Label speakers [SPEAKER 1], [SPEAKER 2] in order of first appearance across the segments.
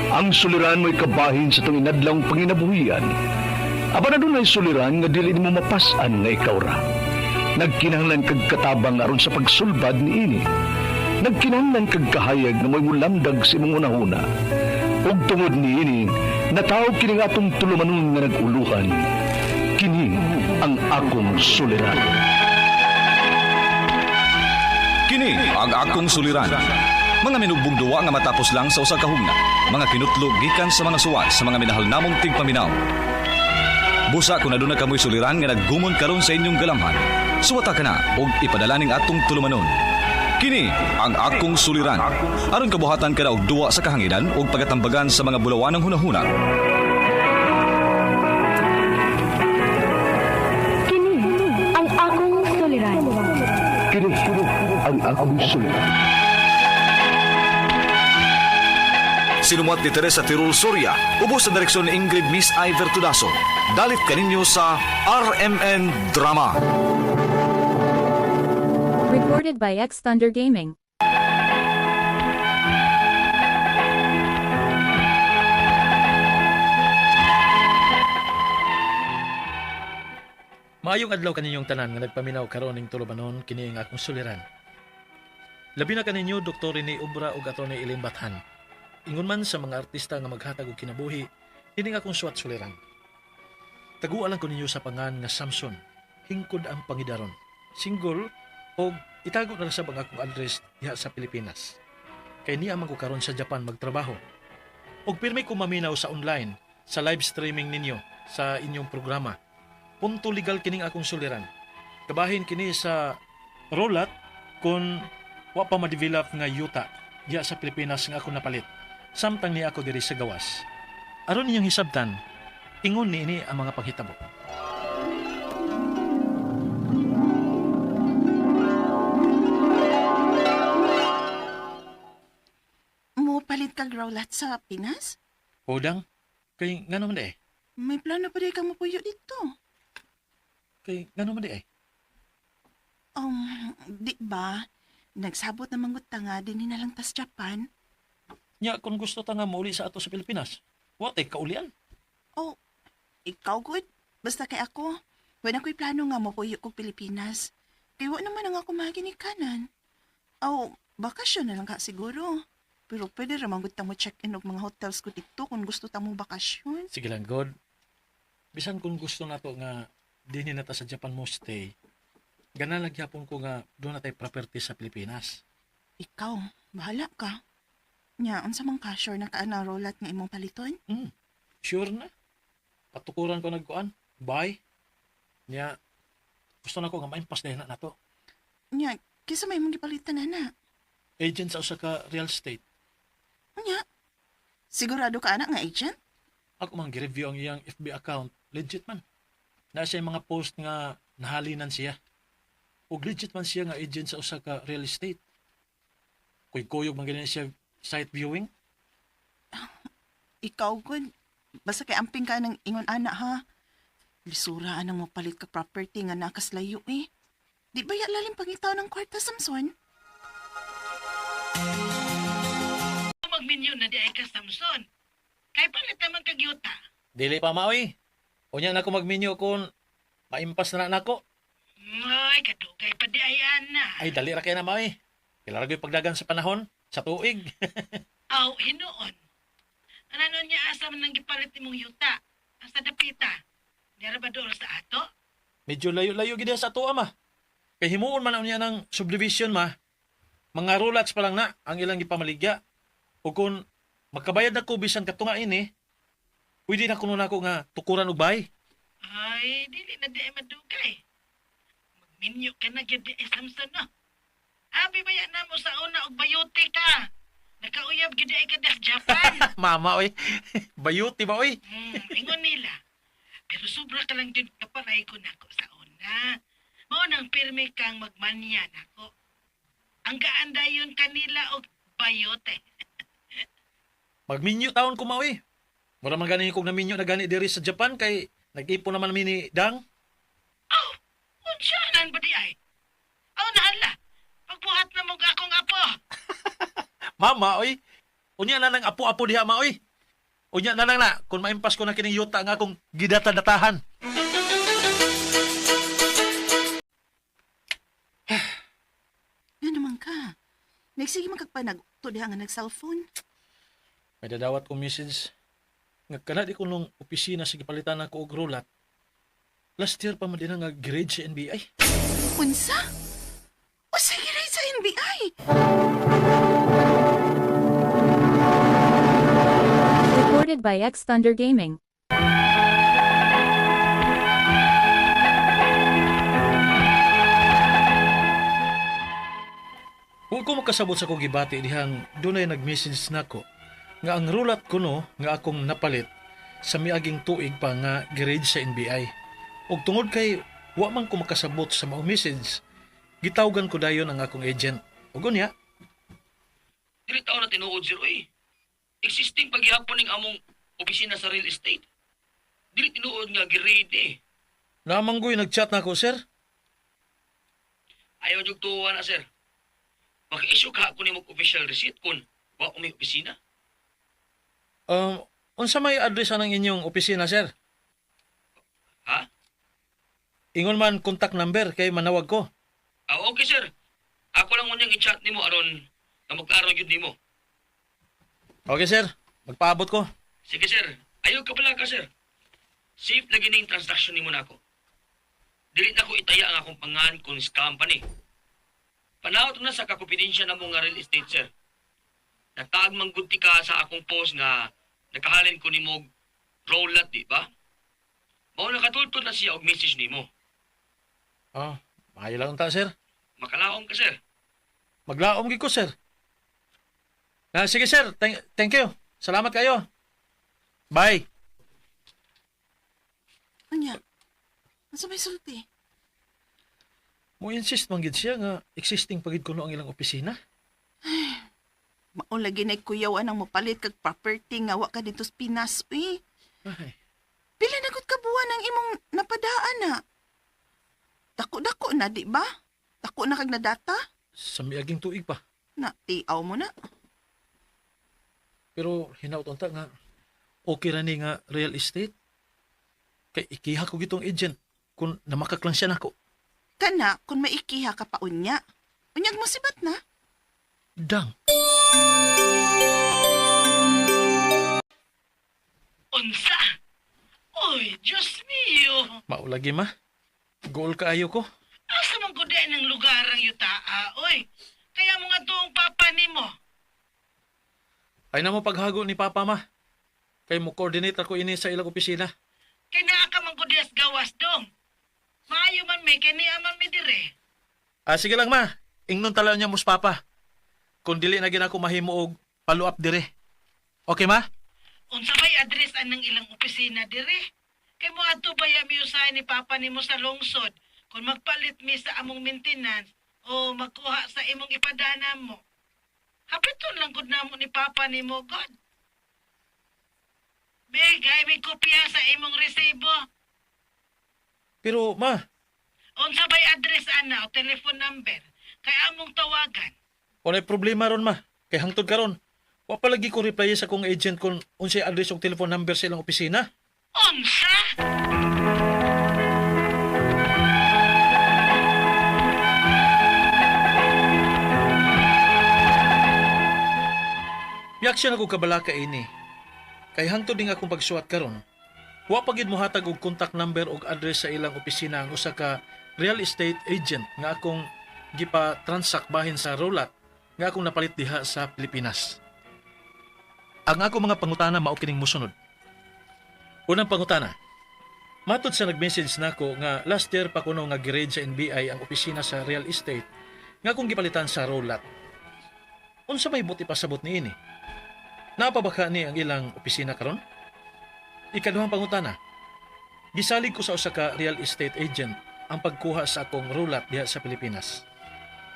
[SPEAKER 1] Ang suliran mo'y kabahin sa itong inadlawng panginabuhian. Aba na dunay suliran nga dili nimo mapas-an nga ikaw ra. Nagkinahanglan kag katabang aron sa pagsulbad niini. Nagkinahanglan kag kahayag nga mo'y mulamdag sa imong hunahuna. Ug tungod niini, natawo kini nga atong tulumanon nga nag-uluhan. Kini ang akong suliran.
[SPEAKER 2] Kini ang akong suliran. Mga minugbong duwa nga matapos lang sa usa ka hugna. Mga kinutlog gikan sa mga suwat sa mga minahal namong tigpaminaw. Busa kung aduna kamoy suliran nga naggumon karon sa inyong galamhan. Suwata ka na og ipadala ning atong tulumanon. Kini ang akong suliran. Aron kabuhatan ka na og duwa sa kahanginan ug pagatambagan sa mga bulawanang hunahuna.
[SPEAKER 3] Kini ang akong suliran.
[SPEAKER 1] Kini ang akong suliran.
[SPEAKER 2] Sinumuat ni Teresa Tirul Soria, ubos sa direksyon ni Ingrid Miss Iver Tudaso. Dalit kaninyo sa RMN Drama.
[SPEAKER 4] Recorded by X Thunder Gaming.
[SPEAKER 5] Maayong adlaw kaninyong tanan nga nagpaminaw karon ning tulumanon kini ang akong suliran. Labi na kaninyo Dr. Rene Obra ug Atty. Elaine Bathan. Ingon man sa mga artista nga maghatag og kinabuhi, kini ang akong suwat suliran. Taguan lang ko ninyo sa pangan nga Samson, hingkod ang pangidaron. Single og itago na lang sab ang akong address diha sa Pilipinas. Kay niya man ko karon sa Japan magtrabaho. Og pirmi ko maminaw sa online sa live streaming ninyo sa inyong programa punto legal kining akong suliran. Kabahin kini sa rolat kung wa pa ma-develop nga yuta diya sa Pilipinas nga ako napalit. Samtang niya ako diri sa gawas. Aron ninyong hisabtan, ingon niini ang mga panghitabo.
[SPEAKER 6] Mo palit kag Rowlat sa Pinas?
[SPEAKER 5] Udang, kay ngano man di eh?
[SPEAKER 6] May plano pa di kang mapuyo dito.
[SPEAKER 5] Kay ngano man di eh?
[SPEAKER 6] Di ba? Nagsabot na mangut ta nga din na lang tas Japan.
[SPEAKER 5] Nya kung gusto ta nga mauli sa ato sa Pilipinas, wa tay kaulian.
[SPEAKER 6] Oh, ikaw good. Basta kay ako. Wala ko'y plano nga mapuyo kog Pilipinas. Kay wa naman ang ako maginikanan. Oh, bakasyon na lang ka siguro. Pero pwede ra man gud ta mo check-in og mga hotels ko dito kung gusto ta mo bakasyon.
[SPEAKER 5] Sige lang, God. Bisan kung gusto nato nga dinhi na ta sa Japan mo stay, gana lang gyapon ko nga doon na tay property sa Pilipinas.
[SPEAKER 6] Ikaw, bahala ka. Nya, unsa man ka sure na ka na Rowlat nga imong paliton?
[SPEAKER 5] Sure na. Patukuran ko nagkuan. Bye. Niya, gusto na ko nga maimpas dahil na nato.
[SPEAKER 6] Nya, kisa may imong gipalitan ana.
[SPEAKER 5] Agent sa usa ka real estate.
[SPEAKER 6] Nya, sigurado ka anak nga agent?
[SPEAKER 5] Ako man gi-review ang iyang FB account. Legit man. Na siya mga post nga nahalinan siya. Ug legit man siya nga agent sa usa ka real estate. Kuy-kuyog man gani siya site viewing.
[SPEAKER 6] Ikaw gud. Basta kay amping ka ng ingon ana ha. Lisura anang mopalit ka property nga nakaslayo eh. Di ba ya lalim pangitaw ng kwarta, Samson?
[SPEAKER 7] Magminyo na di ay ka Samson. Kay palit naman kag yuta.
[SPEAKER 5] Dili pa maoy. Unya na ko magminyo kung maimpas na nako.
[SPEAKER 7] Ay, kadugay pa di ay ana.
[SPEAKER 5] Ay dali ra kay na maoy. Kailangan ko'y pagdagan sa panahon, sa tuig.
[SPEAKER 7] Aw, hinuon. Ano niya asa man ang gipalit nimong yuta? Asa dapita? Dira ba dool sa ato?
[SPEAKER 5] Medyo layo-layo gid sa ato ma. Kay himuon man unya ng subdivision ma. Mga rolats pa lang na ang ilang gipamaligya. O kung magkabayad na ko bisan katunga ini, pwede na kuno nako nga tukuran og bay.
[SPEAKER 7] Ay, dili na di ay madugay. Magminyo ka na gyud di ay Samson no. Abi ba yan na mo sa una og bayote ka? Nakauyab gyud di ay ka das Japan.
[SPEAKER 5] Mama oy. Bayuti ba oy?
[SPEAKER 7] Ingon nila. Pero sobra ka lang gyud kaparay ko nako sa una. Mao nang pirmi kang magmanya nako. Ang gaan dayon kanila og bayote.
[SPEAKER 5] Magminyo taon ko maoy. Mura man gani kog naminyo na gani diri sa Japan kay nag-ipon naman mi ni Dang.
[SPEAKER 7] Aw, unsa nan ba di ay? Aw nahala. Pagbuhat na mo akong apo.
[SPEAKER 5] Mama oy. Unya na nang apo-apo diha ma oy. Unya na lang na kung maimpas ko na kining yuta nga akong gidata-datahan.
[SPEAKER 6] Nga naman ka. Nagsige man kag panag-to diha nga nag-cellphone.
[SPEAKER 5] May dadawat kong message. Nga kana di ko nung opisina sa gipalitan ako og rulat. Last year pa man din nga grade sa NBI.
[SPEAKER 6] Unsa? O sige rin sa NBI.
[SPEAKER 4] Recorded by X Thunder Gaming.
[SPEAKER 5] Kung ko makasabot sa akong gibati dihang dunay nag-message nako nga ang rulat kuno nga akong napalit sa miaging tuig pa nga grade sa NBI. Ug tungod kay wa man ko makasabot sa maong message, gitawgan ko dayon ang akong agent. Ug unya,
[SPEAKER 8] Dili taon na tinuod sir oy. Existing pagyapon ning among opisina sa real estate. Dili tinuod nga gi-raid eh.
[SPEAKER 5] Namanggoy nag-chat nako, sir.
[SPEAKER 8] Ayaw jug tuwa na sir. Maka-issue ka ako nimo og official receipt kun wa ko may opisina.
[SPEAKER 5] Unsa may address anang inyong opisina, sir?
[SPEAKER 8] Ha?
[SPEAKER 5] Ingon man contact number kay manawag ko.
[SPEAKER 8] Ah, okay sir. Ako lang unyang i-chat nimo aron nga magklaro gyud nimo.
[SPEAKER 5] Okay, sir. Magpaabot ko.
[SPEAKER 8] Sige sir, ayaw ka pala ka sir. Safe lagi ning transaction nimo nako. Dili na ko itaya ang akong pangan kung scam pa ni. Panawot na sa kakumpidensya namo nga real estate sir. Nataag man gud ti ka sa akong post nga nakahalin ko nimo og roll lot, di ba? Mao nakatultol na siya og message nimo.
[SPEAKER 5] Ah, maayo lang ta, sir.
[SPEAKER 8] Makalaom ka sir.
[SPEAKER 5] Maglaom gid ko, sir. Ah, sige, sir. Thank you. Salamat kayo. Bye.
[SPEAKER 6] Unya. Unsa may sulti?
[SPEAKER 5] Mo insist man gid siya nga existing pagid kuno ang ilang opisina.
[SPEAKER 6] Mao lagi na kuyaw anang mopalit kag property nga wa ka dito sa Pinas, uy.
[SPEAKER 5] Ay,
[SPEAKER 6] Pila na gud ka buwan ang imong napadaan na. Dako-dako na, di ba? Dako na kag nadata?
[SPEAKER 5] sa miaging tuig pa.
[SPEAKER 6] Na, tiaw mo na.
[SPEAKER 5] Pero hinaut unta nga okay ra ni nga real estate. Kay ikiha ko gitong agent kung namakak lang siya nako.
[SPEAKER 6] Kana, kung maikiha ka pa unya. Unyag mo sibat na.
[SPEAKER 5] Dang.
[SPEAKER 7] Unsa? Uy, Diyos mio.
[SPEAKER 5] Maulagi ma. Goal kaayo ko.
[SPEAKER 7] Asa man ko di ng lugar ang yutaa, oy. Kaya mo nga tuong papa nimo.
[SPEAKER 5] Ay na mo paghago ni Papa ma. Kay mo coordinate ako ini sa ilang opisina.
[SPEAKER 7] Kay naa ka man ko dias gawas dong. Maayo man mi, kay niya man mi dire.
[SPEAKER 5] Ah, sige lang ma. Ingnon talaw niya mus Papa. Kung dili na gina ko mahimo og follow up dire. Okay ma?
[SPEAKER 7] Unsa may address anang ilang opisina dire? Kay mo adto baya mi usahay ni papa nimo sa lungsod kung magpalit mi sa among maintenance o magkuha sa imong ipadana mo. Hapiton lang gud namo ni papa nimo god. Bigay mi kopya sa imong resibo.
[SPEAKER 5] Pero ma,
[SPEAKER 7] Unsa bay address ana o telephone number kay among tawagan.
[SPEAKER 5] walay problema ron ma. Kay hangtod karon. Wa pa lagi ko reply sa akong agent kung unsay address og telephone number sa ilang opisina.
[SPEAKER 7] Unsa?
[SPEAKER 5] Miaksyon ako kabalaka ini. Kay hangtod ning akong pagsuwat karon. Wa pa gid mohatag og contact number og address sa ilang opisina ang usa ka real estate agent nga akong gipa-transact bahin sa Rolat nga akong napalit diha sa Pilipinas. Ang ako mga pangutana mao kining mosunod. Unang pangutana. Matod sa nag-message nako nga last year pa kuno nga gi-raid sa NBI ang opisina sa real estate nga akong gipalitan sa Rolat. Unsa may buti pasabot niini? Napabaka ni ang ilang opisina karon? Ikaduhang pangutana. Gisalig ko sa usa ka real estate agent ang pagkuha sa akong rulat diha sa Pilipinas.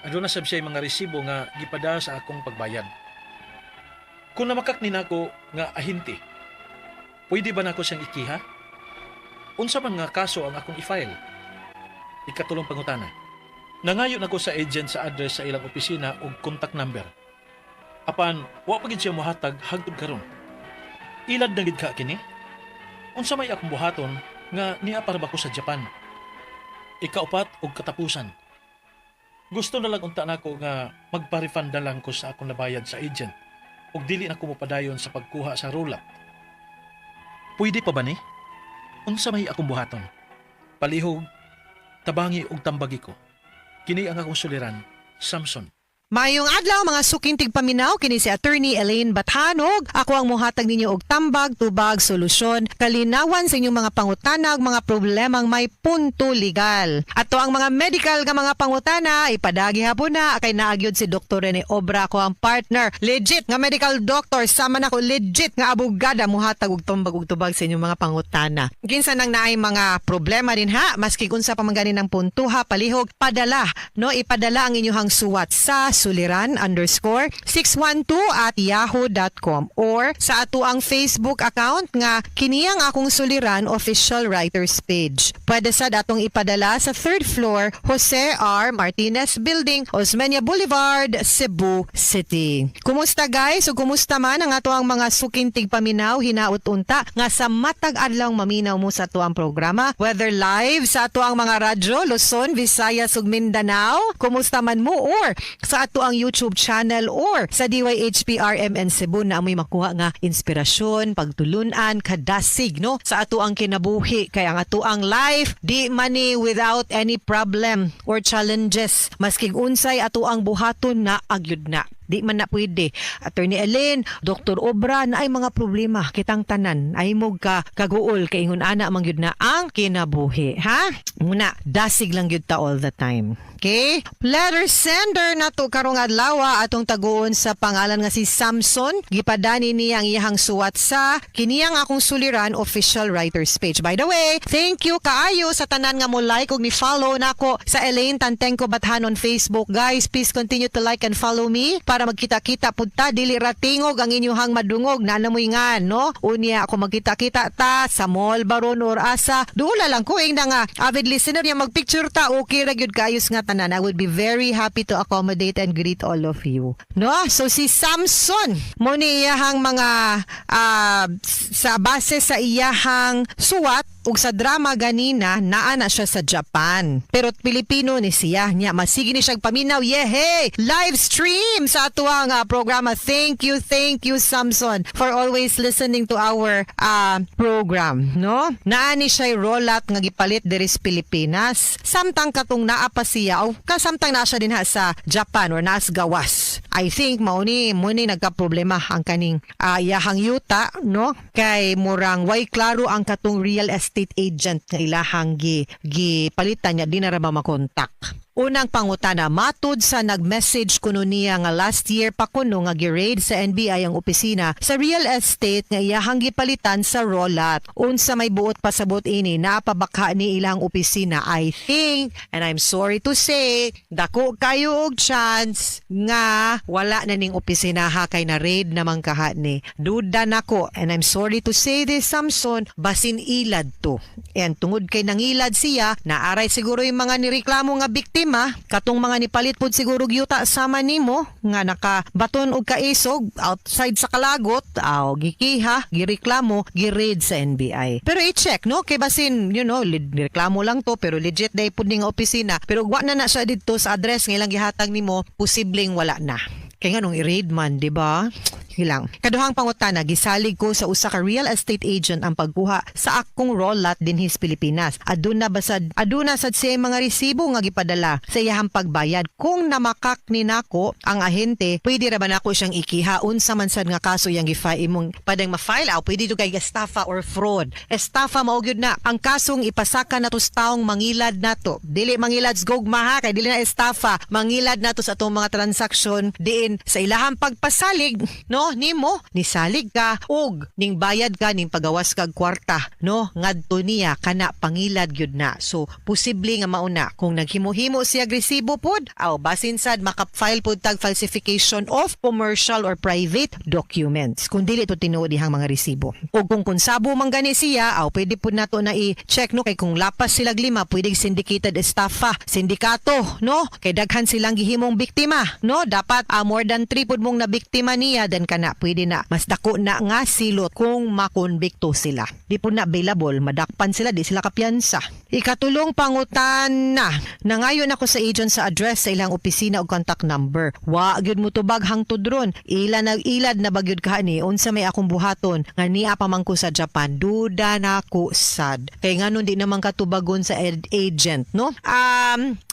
[SPEAKER 5] Aduna sab siya mga resibo nga gipada sa akong pagbayad. Kung namakak ni nako nga ahinti, pwede ba nako siyang ikiha? Unsa man nga kaso ang akong i-file? Ikatulong pangutana. Nangayo nako sa agent sa address sa ilang opisina ug contact number. Apan, wa pa gid siya mohatag hangtod karon. Ilad na gid ka kini? Unsa may akong buhaton nga niya para ba ko sa Japan? Ikaupat og katapusan. Gusto na lang unta nako nga magpa-refund na lang ko sa akong nabayad sa agent ug dili na ko mopadayon sa pagkuha sa raw lot. Pwede pa ba ni? Unsa may akong buhaton? Palihog, tabangi og tambagi ko. Kini ang akong suliran, Samson.
[SPEAKER 9] Maayong adlaw, mga suking tigpaminaw, kini si Attorney Elaine Bathanog. Ako ang muhatag ninyo og tambag, tubag, solusyon, kalinawan sa inyong mga pangutana ug mga problemang may punto legal. Ato ang mga medical nga mga pangutana, ipadagi hapon na kay naa gyud si Dr. Rene Obra, ako ang partner. Legit nga medical doctor sama nako legit nga abogada muhatag og tambag ug tubag sa inyong mga pangutana. Kinsa nang naay mga problema din ha, maski unsa pa man gani ng puntuha, palihog, padala, no, ipadala ang inyong suwat sa suliran_612@yahoo.com or sa ato ang Facebook account nga kini ang akong suliran official writers page. Pwede sad atong ipadala sa third floor, Jose R. Martinez Building, Osmeña Boulevard, Cebu City. Kumusta, guys? O kumusta man ang ato ang mga suking tigpaminaw, hinaot unta nga sa matag adlaw maminaw mo sa ato ang programa, whether live sa ato ang mga radyo Luzon, Visayas ug Mindanao, kumusta man mo, or sa ato ang YouTube channel or sa DYHPRMN Cebu na amoy makuha nga inspirasyon, pagtulunan, kadasig, no, sa ato ang kinabuhi, kay ang ato ang life di man ni without any problem or challenges. Maski unsay ato ang buhaton na agyud na. Di man na pwede. Attorney Elaine, Dr. Obra, na ay mga problema kitang tanan. Ay mo ka kaguol kay ingon ana man gyud na ang kinabuhi, ha? Muna, dasig lang gyud ta all the time. Okay? Letter sender na to karong adlaw atong taguon sa pangalan nga si Samson. Gipadani niya ang iyahang suwat sa kiniyang akong suliran official writers page. By the way, thank you kaayo sa tanan nga mo like ug ni follow nako sa Elaine Tantengco Bathan on Facebook. Guys, please continue to like and follow me para magkita-kita pud ta, dili ra tingog ang inyuhang madungog na namoy nga, no? Unya ako magkita-kita ta sa mall baron or asa, duula lang ko ingna nga avid listener niya, magpicture ta, okay ra gyud kayos nga tanan. I would be very happy to accommodate and greet all of you, no? So si Samson mo ni iyahang mga sa base sa iyahang suwat ug sa drama ganina, naa na siya sa Japan. Pero Pilipino ni siya niya. Masige ni siya paminaw. Yehey! Live stream sa atuang programa. Thank you, Samson, for always listening to our program, no? Naa ni siya raw lot nga gipalit diri sa Pilipinas. Samtang katong naa pa siya o kasamtang naa siya dinha sa Japan or naas gawas. I think mao ni mo ni nagka-problema ang kaning iyahang yuta, no? Kay murang way klaro ang katong real estate agent nga ilahang gi gipalitan niya, di na ra ba makontak. Unang pangutana, matud sa nag-message kuno niya nga last year pa kuno nga gi-raid sa NBI ang opisina sa real estate nga iyahang gipalitan sa raw lot. Unsa may buot pasabot ini, napabakha ni ilang opisina? I think, and I'm sorry to say, dako kayo og chance nga wala na ning opisina ha, kay na raid naman kaha ni. Duda nako, and I'm sorry to say this, Samson, basin ilad to. And tungod kay nangilad siya, naaray siguro yung mga nireklamo nga biktima, katong mga nipalit pod siguro yuta sama nimo nga nakabaton og kaisog outside sa kalagot, aw gikiha, gireklamo, gi-raid sa NBI. Pero i-check, no, kay basin nireklamo lang to pero legit day pud ni nga opisina. Pero wa na na siya didto sa address nga ilang gihatag nimo, posibleng wala na. Kay nganong i-raid man, di ba? Hilang. Kaduhang pangutana, gisalig ko sa usa ka real estate agent ang pagkuha sa akong raw lot dinhi sa Pilipinas. Aduna basad aduna sad siya mga resibo nga gipadala sa iyahang pagbayad. Kung namakak ni nako ang ahente, pwede ra ba nako siyang ikiha? Unsa man sad nga kaso iyang gi-file imong padang ma-file aw pwede to kay estafa or fraud. Estafa mao gyud na ang kasong ipasaka nato sa taong mangilad nato. Dili mangilad sa gugma ha, kay dili na estafa. Mangilad nato sa atong mga transaksyon diin sa ilahang pagpasalig, no, nimo nisalig ka og ning bayad ka, ning pagawas kag kwarta, no, ngadto niya, kana pangilad gyud na. So posible nga mauna kung naghimo-himo siya resibo pod aw basin sad maka-file pod tag falsification of commercial or private documents kung dili to tinuod ihang mga resibo. Ug kung konsabo man gani siya, aw pwede pud nato na i-check, no, kay kung lapas silag lima, pwede syndicated estafa, sindikato, no, kay daghan silang gihimong biktima, no? Dapat more than 3 pud mong nabiktima niya, then Kana pwede na mas dako na nga silot kung makonbikto sila. Di po na available, madakpan sila, di sila kapiyansa. Ikatulong pangutana, nangayon ako sa agent sa address sa ilang opisina o contact number. Wa gyud mo tubag hangtod ron. Ila nag ilad na bagyod ka ni unsa may akong buhaton nga niya pa man ko sa Japan. Duda na ko sad. Kay nganon di naman katubagon sa agent, no?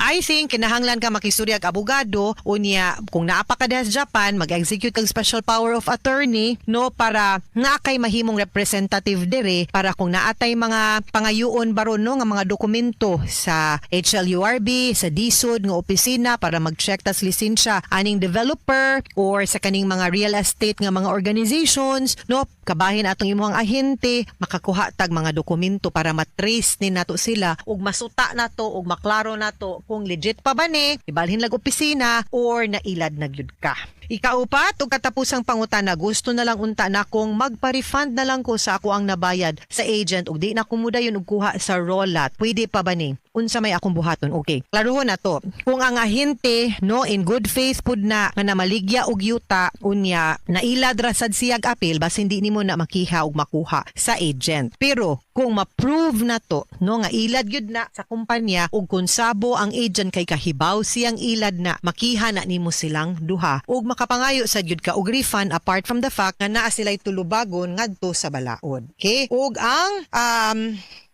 [SPEAKER 9] I think kinahanglan ka makistorya og abogado unya kung naa pa ka diha sa Japan, mag-execute kag special power of attorney, no, para nga kay mahimong representative dire para kung naatay mga pangayuon baron, no, nga mga dokumento sa HLURB, sa DHSUD nga opisina para mag-check tas lisensya aning developer or sa kaning mga real estate nga mga organizations, no, kabahin atong imong ahente makakuha tag mga dokumento para matrace ni nato sila ug masuta nato ug maklaro nato kung legit pa ba ni ibalhin lag opisina or nailad na gyud ka. Ikaupat ug katapusang pangutana, gusto na lang unta na kung magpa-refund na lang ko sa ako ang nabayad sa agent ug di na ko mudayon og kuha sa raw lot. Pwede pa ba ni? Unsa may akong buhaton? Okay. Klarohon na to. Kung ang ahente, no, in good faith pud na nga namaligya og yuta unya nailad ra sad siyag apil, basin di nimo na makiha og makuha sa agent. Pero kung ma-prove na to, no, nga ilad gyud na sa kumpanya ug kung sabo ang agent kay kahibaw siyang ilad na, makiha na nimo silang duha ug makapangayo sa gyud ka og refund, apart from the fact nga naa sila'y tulubagon ngadto sa balaod. Okay? Ug ang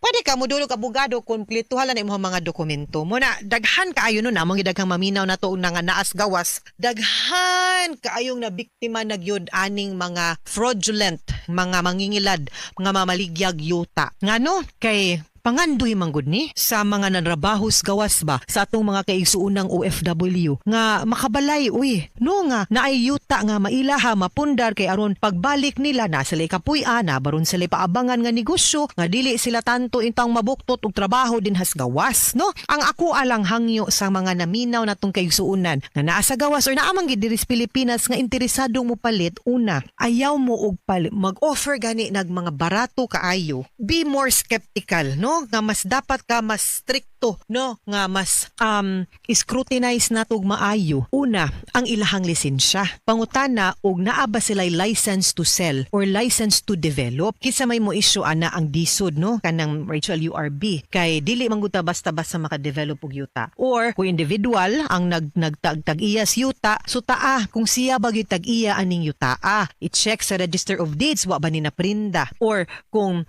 [SPEAKER 9] pwede ka modulog abogado, kumpletuhan lang na imong mga dokumento. Muna, daghan kaayo nun, among daghang maminaw na to nga naas gawas. Daghan kaayong na biktima na gyud aning mga fraudulent, mga mangingilad, mga mamaligyag yuta. Ngano? Kay pangandoy manggod ni sa mga nanrabahos gawas ba sa atong mga kaigsuunang OFW nga makabalay, uy, no, nga naay yuta nga mailaha mapundar kay aron pagbalik nila na sila kapuy-an na baron sila paabangan nga negosyo nga dili sila tanto intang mabuktot og trabaho dinhas gawas, no. Ang ako alang hangyo sa mga naminaw natong kaigsuunan nga naa sa gawas or naa man gid diri sa Pilipinas nga interesadong mopalit, una, ayaw mo og palit, mag-offer gani nag mga barato kaayo. Be more skeptical, no, nga mas dapat ka mas strikto, no, nga mas scrutinize natog maayo. Una, ang ilahang lisensya. Pangutana og naa ba sila'y license to sell or license to develop. Kinsa may mo issue ana? Ang DHSUD, no, kanang HLURB, kay dili man gud ta basta-basta maka-develop og yuta. Or kung individual ang nagtag-iya yuta, sutaa kung siya ba gyud tag-iya aning yuta. I-check sa Register of Deeds, wa ba ni naprinda, or kung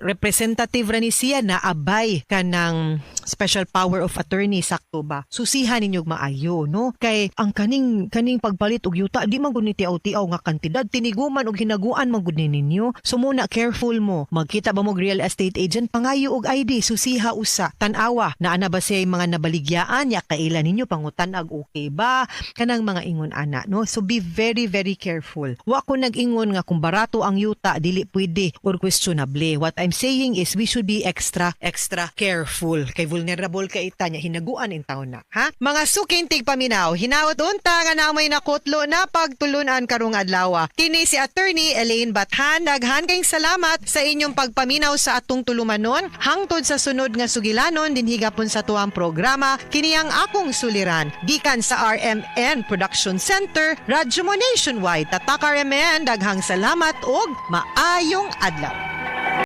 [SPEAKER 9] representative ra ni siya na abay kanang special power of attorney, sakto ba. Susihan ninyo maayo, no, kay ang kaning pagpalit og yuta di man gud ni tiaw-tiaw nga kantidad, tiniguman og hinaguan man gud ni ninyo. So muna, careful mo. Magkita ba mo og real estate agent, pangayo og ID, susiha usa, tan-awa naa na ba siya mga nabaligyaan ya kaila ninyo, pangutan-ag okay ba kanang mga ingon ana, no. So be very, very careful. Wa ko nag-ingon nga kung barato ang yuta dili pwede or questionable. What I'm saying is we should be extra, extra careful kay vulnerable kay ita nya hinaguan in taon na, ha. Mga suking tigpaminaw, hinaot unta nga namoy nakutlo na pagtulunan karong adlaw. Kini si Attorney Elaine Bathan. Daghan kayong salamat sa inyong pagpaminaw sa atong tulumanon. Hangtod sa sunod nga sugilanon dinhi gapon sa tuang programa, kini ang akong suliran, gikan sa RMN Production Center, Radyo Mo Nationwide. Tatak RMN, daghang salamat og maayong adlaw.